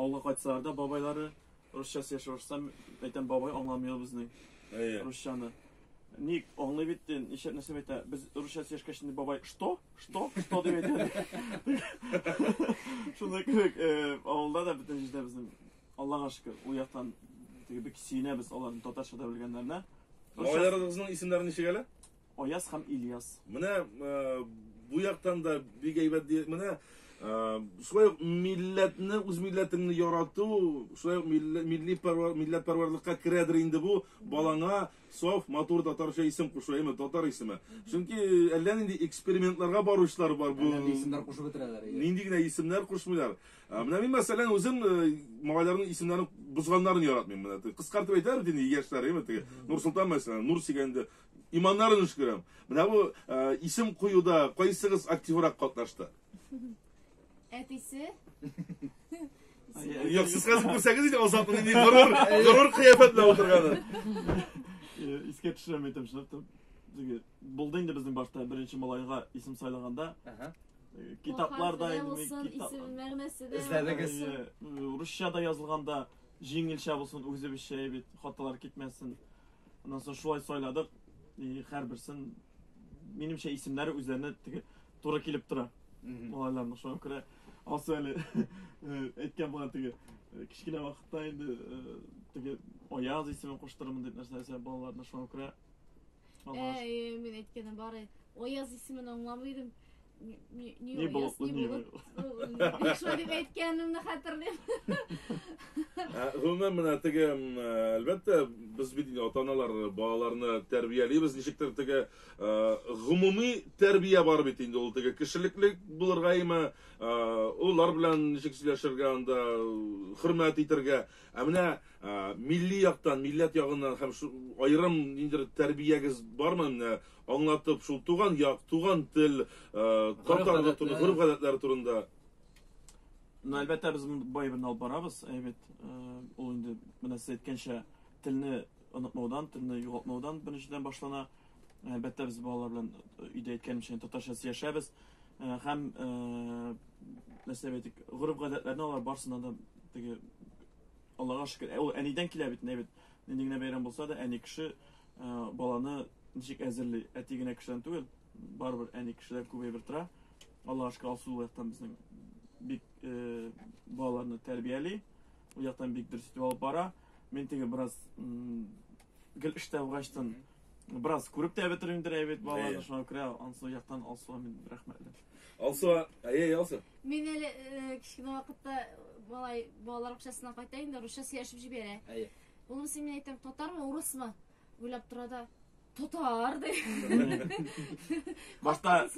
Авылга кайтсалар да бабайлары русча сөйләшә башласа, әйтәм, бабай аңламый ул безнең русчаны. Ник аңлый бит, нишләп нәрсә әйтә? Без русча сөйләшкәч инде бабай что? Что? Что дип әйтә. Шундый кебек, авылда да бөтен җирдә безнең Аллага шөкер, ул яктан теге бик сөенәбез аларның татарча да белгәннәренә. Малайларыгызның исемнәре ничек әле? Аяз һәм Ильяс. Менә бу яктан да бик әйбәт. Менә шулай ук милләтне, үз милләтеңне ярату, шулай ук милли милләтпәрвәрлыкка керәдер инде бу балаңа саф, матур татарча исем кушу, әйме, татар исеме. Чөнки әллә нинди экспериментларга баручылар бар бу. Әллә исемнәр кушып бетерәләр. Нинди генә исемнәр кушмыйлар. Менә мин мәсәлән үзем малайларның исемнәрен бозганнарын яратмыйм. Менә кыскартып әйтәләр бит инде яшьләр, әйме, теге Нурсолтан мәсәлән, Нур дигәндә иманнарын өшкерәм. Менә бу исем куюда кайсыгыз активрак катнашты? Әтисе. Юк, сез хәзер күрсәгез иде Азатның нинди горур, горур кыяфәт белән утырганын. Искә төшерәм әйтәм, чынлап та. Теге булды инде безнең башта беренче малайга исем сайлаганда. Китаплар да инде китап. Исем мәгънәсе дә. Эзләдегез. Русча да язылганда җиңелчә булсын, үзебезчә бит, хаталар китмәсен. Аннан соң шулай сайладык. И һәрберсен минемчә исемнәре үзләренә теге туры килеп тора. Малайларның шуңа күрә Алсу әле әйткән булган теге кечкенә вакытта инде теге Аяз исемен куштырырмын дип нәрсә әйтә балаларына шуңа күрә. Әй, мин әйткәнем бар. Аяз исемен аңламый идем. Ни булып, ни булып. Шулай дип әйткәнемне хәтерлим. Гомумән, менә теге, әлбәттә, без бит инде ата-аналар балаларны тәрбиялибез, ничектер теге гомуми тәрбия бар бит инде ул теге кешелекле булырга име, олылар белән ничек сөйләшергә анда, хөрмәт итәргә. Ә менә милли яктан, милләт ягыннан һәм аерым ниндидер тәрбиягез бармы менә аңлатып шул туган як, туган тел, татарлык турында, гореф-гадәтләр турында? Ну, әлбәттә, без бу әйберне алып барабыз. Әйбәт, ул инде менә сез әйткәнчә, телне онытмаудан, телне югалтмаудан беренчедән башлана. Әлбәттә, без балалар белән өйдә әйткәнемчә татарча сөйләшәбез. Һәм нәрсә дип әйтик, гореф-гадәтләрне алар барысына да теге Аллага шөкер, ул әнидән килә бит, әйбәт. Нинди генә бәйрәм булса да, әни кеше баланы ничек әзерли, әти генә кешедән түгел, барыбер әни кешедән күп әйбер тора. Аллага шөкер, Алсу ул яктан безнең бик балаларны тәрбияли, ул яктан бик дөрес итеп алып бара. Мин теге бераз гел эштә булгачтан бераз күреп тә бетермимдер әйбәт балаларны, шуңа күрә ансы яктан Алсуга мин рәхмәтле. Алсу, әйе, Алсу. Мин әле кечкенә вакытта малай балалар бакчасыннан кайта инде, русча сөйләшеп җибәрә. Әйе. Улым, син мин әйтәм, татармы, урысмы? Уйлап тора да, татар ди. Башта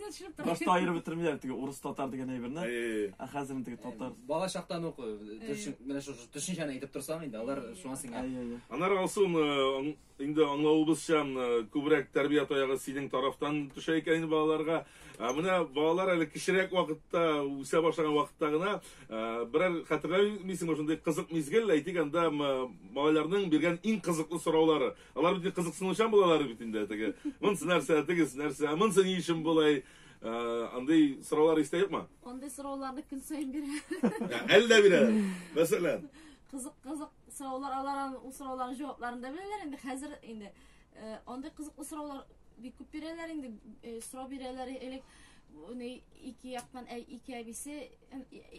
башта аерып бетермиләр теге урыс татар дигән әйберне. Ә хәзер теге татар. Бала чактан ук менә шушы төшенчәне әйтеп торсаң инде, алар шуңа сеңә. Аннары Алсу, инде аңлавыбызча, күбрәк тәрбия таягы синең тарафтан төшә икән инде балаларга. Ә менә балалар әле кечерәк вакытта, үсә башлаган вакытта гына, берәр хәтерләмисеңме шундый кызык мизгел, әйтик, анда малайларның биргән иң кызыклы сораулары. Алар бит кызыксынучан булалар бит инде теге. Монысы нәрсә, тегесе нәрсә, монысы ни өчен болай? Андый сораулар истә юкмы? Андый сорауларны көн саен бирә. Әле дә бирә. Мәсәлән. Кызык, кызык сораулар, алар ул сорауларның җавапларын да беләләр инде хәзер инде. Андый кызыклы сораулар бик күп бирәләр инде, сорау бирәләр элек ни ике яктан ике әбисе,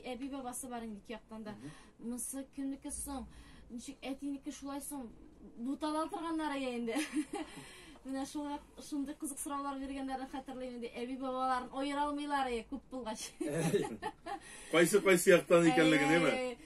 әби бабасы бар инде ике яктан да. Монысы кемнеке соң? Ничек әтинеке шулай соң? Бутала торганнар инде. Менә шул шундый кызык сораулар биргәннәрен хәтерлим инде. Әби бабаларын аера алмыйлар күп булгач. Кайсы кайсы яктан икәнлеген, әйме?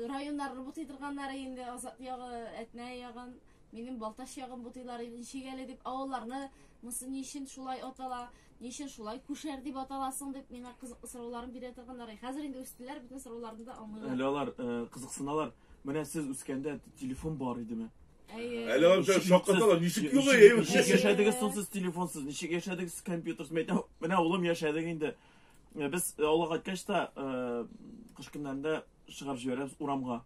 Районнарны бутый торганнар инде, Азат ягы, Әтнә ягын, минем Балтач ягын бутыйлар инде. Ничек әле дип авылларны, монысы ни өчен шулай атала, ни өчен шулай Күшәр дип аталасың дип миңа кызыклы сорауларын бирә торганнар. Хәзер инде үстеләр, бөтен сорауларны да аңлыйлар. Әле алар кызыксыналар. Менә сез үскәндә телефон бар идеме? Әйе. Әле алар шаккаталар, ничек юк әйе? Ничек яшәдегез соң сез телефонсыз? Ничек яшәдегез компьютерсыз? Мен әйтәм, менә улым яшәдек инде. Без авылга кайткач та, кыш көннәрендә чыгарып җибәрәбез урамга.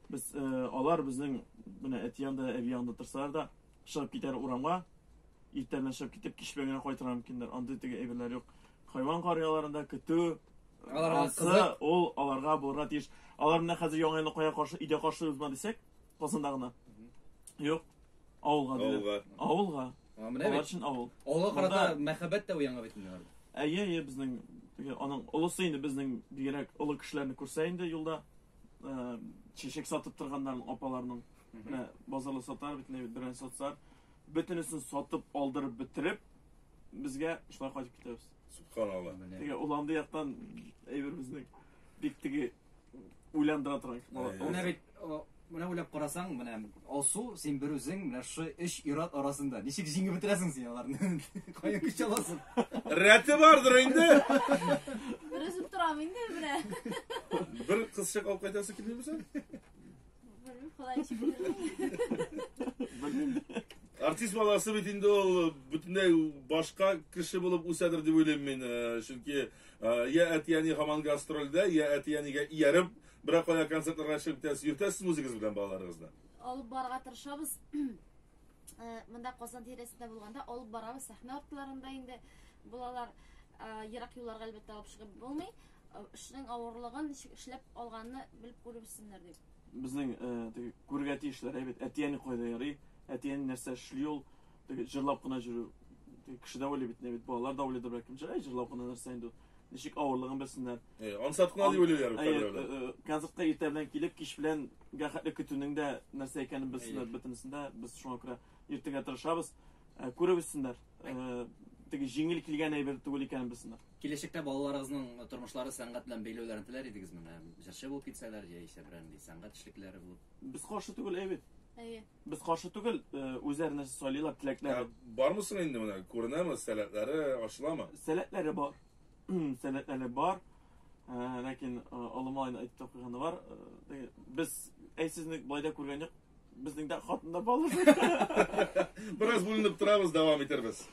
Без алар безнең менә әти янында, әби янында торсалар да, чыгып китәр урамга. Иртә белән чыгып китеп, кич белән генә кайтырга мөмкиннәр. Андый теге әйберләр юк. Хайван карыяларында көтү, Аларга кызык. Ул аларга Булырга, булырга тиеш. Алар менә хәзер Яңа елны кая каршы, өйдә каршылыйбызмы дисәк, Казанда гына. Юк, авылга диләр. Авылга. Авылга. А, менә Алар бит. өчен авыл. Авылга карата Монда- мәхәббәт тә уянган бит инде аларда. Әйе, әйе, безнең теге аның олысы инде безнең бигрәк олы кешеләрне күрсә инде юлда, чәчәк сатып торганнарның, апаларның, менә базарда сатар, бөтенләй берәр сатсар, бөтенесен сатып алдырып бетереп, безгә шулай кайтып китәбез. Субханалла. Менә. Теге ул андый яктан әйбер безнең бик теге уйландыра торган. Әйе. Менә бит, менә уйлап карасаң, менә Алсу, син бер үзең менә шушы өч ир-ат арасында ничек җиңеп бетерәсең син аларны? Каян көч аласың? Рәте бардыр инде. Бер үзем торам инде менә. Бер кызчык алып кайтасы килмиме соң? Белмим, Ходай ничек бирер. Белмим. Артист баласы бит инде ул бөтенләй башка кеше булып үсәдер дип уйлыйм мин. Чөнки я әти-әни һаман гастрольдә, я әти-әнигә ияреп, берәр кая концертларга чыгып китәсез, йөртәсез үзегез белән балаларыгызны. Алып барырга тырышабыз. Монда Казан тирәсендә булганда алып барабыз, сәхнә артларында инде булалар. Ерак юлларга әлбәттә алып чыгып булмый. Эшнең авырлыгын ничек эшләп алганны белеп күреп үссеннәр дип. Безнең теге күрергә тиешләр әйбәт. Әти-әни кайда ярый, әти-әни нәрсә эшли ул, теге җырлап кына йөрү. Теге кеше дә уйлый бит, бит балалар да уйлыйдыр бәлкем. Җыр, җырлап кына нәрсә инде ул. Ничек авырлыгын белсеннәр. Ансат кына дип уйлыйлар бит Әйе, кайберәүләр. концертка иртә белән килеп, кич белән рәхәтле көтүнең дә нәрсә икәнен белсеннәр Әйе. бөтенесендә. Без шуңа күрә иртәгә тырышабыз. Күреп үссеннәр. Теге җиңел килгән әйбер түгел икәнен белсеннәр. Киләчәктә балаларыгызның тормышлары сәнгать белән бәйләүләрен теләр идегезме? Менә җырчы булып китсәләр, яисә берәр нинди сәнгать эшлеклеләре булып. Без каршы түгел, әйбәт. Әйе. Без каршы түгел, үзләре нәрсә сайлыйлар, теләкләре. Бармы соң инде менә? Күренәме, сәләтләре ачыламы? Сәләтләре бар. Сәләтләре бар. Ләкин олы малайны әйтеп тә куйганы бар. Без әй сезне болай да күргән юк. Безнең дә хатыннар бар. Бераз бүленеп торабыз, дәвам итербез.